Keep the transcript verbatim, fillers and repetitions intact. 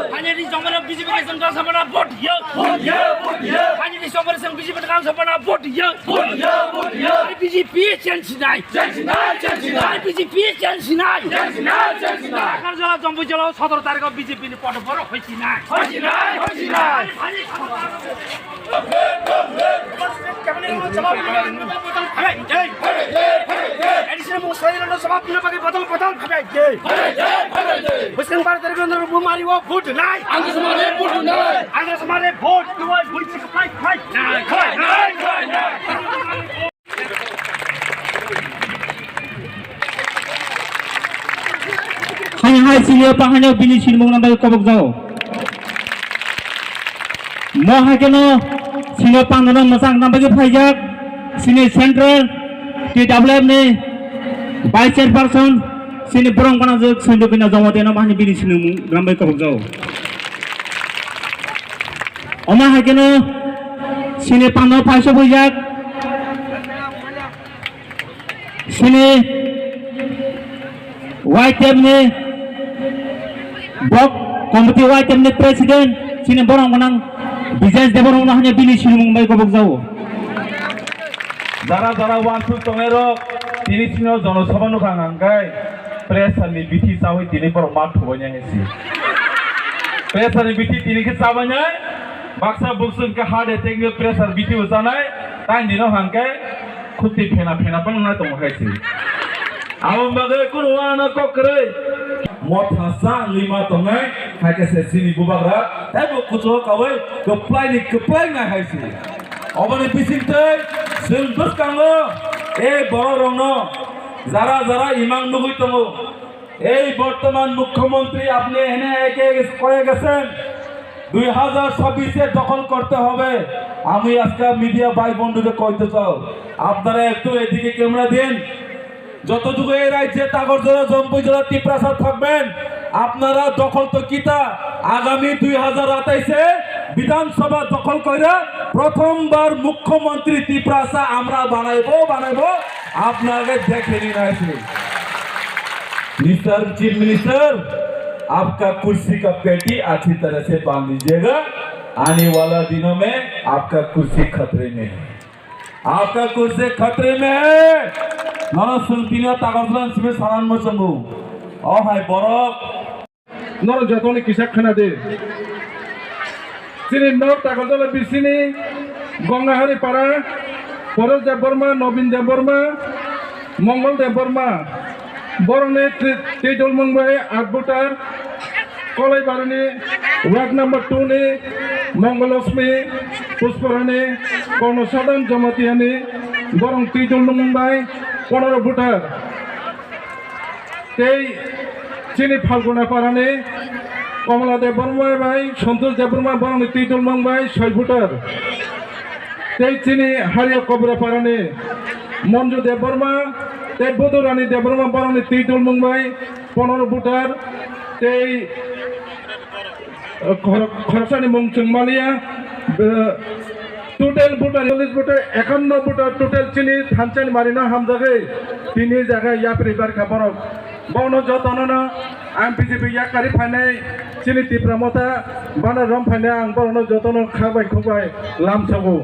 Hanya di Jongmara B J P election kang sabana vote yo. Vote yo, vote yo. Hanya di Jongmara sang B J P kang sabana vote yo. Vote yo, vote yo. B J P change nai. Change nai, change nai. B J P change nai. Change nai, change nai. Kar jala Jompu jala sotoro tarikh B J P ni poto boro hoisinai. Hoisinai, hoisinai. Additional mung swrwngno jawab rwna bagwi bodol bodol phabai de. Bwswk bar tarik rwna bumari o vote nai. Ang samare vote nai. Ang samare vote nai. Vote nai. Nai, nai, nai, nai. Hai hai sini apa hanya bini sinmung nambai kobok jao. Mo hai keno sini pandono mwchang nambai phaijak sini central T W F ni vice chairperson sini borong gana jok sundukina jomoteno mahani bini sinmung nambai kobok jao. Omo hai keno sini pano paisa bujak. Sini Y T F ni block committee Y T F ni president sini borok gwnang Bijesh Debbarma hanya bini sinimung bai kobok jao. Jara jara wansuk tongnai rok tini sino jono sabha nukha hangkai. Pressure ni bithi chawi tini borok ma thubaina hai si. Pressure ni bithi tini khe chabainai. Baksa buksuk khe heart attack ni pressure bithi bo chanai. Tang dino hangkai khukti phena phena pang na tongo hai si. Abo bagwi kunu wana kok kwrwi. Motha sa wngwi ma tongnai. Hai khe se chini bubagra. Tei bo kuchugo kawi kwplai ni kwplai nai hai si. Oboni bisingtwi chwng bwskango. E borok rokno jara jara imang nugwi tongo. এই বর্তমান মুখ্যমন্ত্রী আপনি এনে একে কয়ে গেছেন দুই হাজার ছাব্বিশে দখল করতে হবে। আমি আজকে মিডিয়া ভাই বন্ধুদের কইতে চাও, আপনারা একটু এদিকে ক্যামেরা দিন। যতটুকু এই রাজ্যে তাগরজলা, জম্পুইজলা, তিপ্রাসা থাকবেন, আপনারা দখল তো কিতা, আগামী দুই হাজার আঠাইশে বিধানসভা দখল করে প্রথমবার মুখ্যমন্ত্রী তিপ্রাসা আমরা বানাইবো, বানাইবো। আপনাকে দেখে নিন আছে। Mister Chief Minister, आपका कुर्सी का पेटी अच्छी तरह से बांध लीजिएगा। आने वाला दिनों में आपका कुर्सी खतरे में है। आपका कुर्सी खतरे में है। Nono sungpinyo tagarjlan simi sanan muchungo. O hai borok. Norok jotoni kisa khna di. Chini North Agartala bisini Gongahari para, Paresh Debbarma, Nobin Debbarma, Mongol Debbarma, borokni twi-, twidulmung bai aat voter, Kolaibarani ward number two ni Mongol Lakshmi Pushparani Kono Sadhan Jamatiani borok twidulmung bai pondro voter. Tei chini Phalguna parani Komla Debbarma bai Santosh Debbarma borokni twidulmung bai soi voter. Tei chini Haria Kobra parani Manju Debbarma tei Bodorani Debbarma borokni twidulmung bai pondro voter. Tei Khor-, khoroksani mung chwng maliya, be-, total voter, challis voter, ekanno voter, total chini thanchani marino hamjagwi tini jaga yapri barkha borok. Bono jotono no ang B J P yakarwi phainai chini Tipra Motha bana rom phainai ang borokno jotono kha bai khuk bai lamsogo.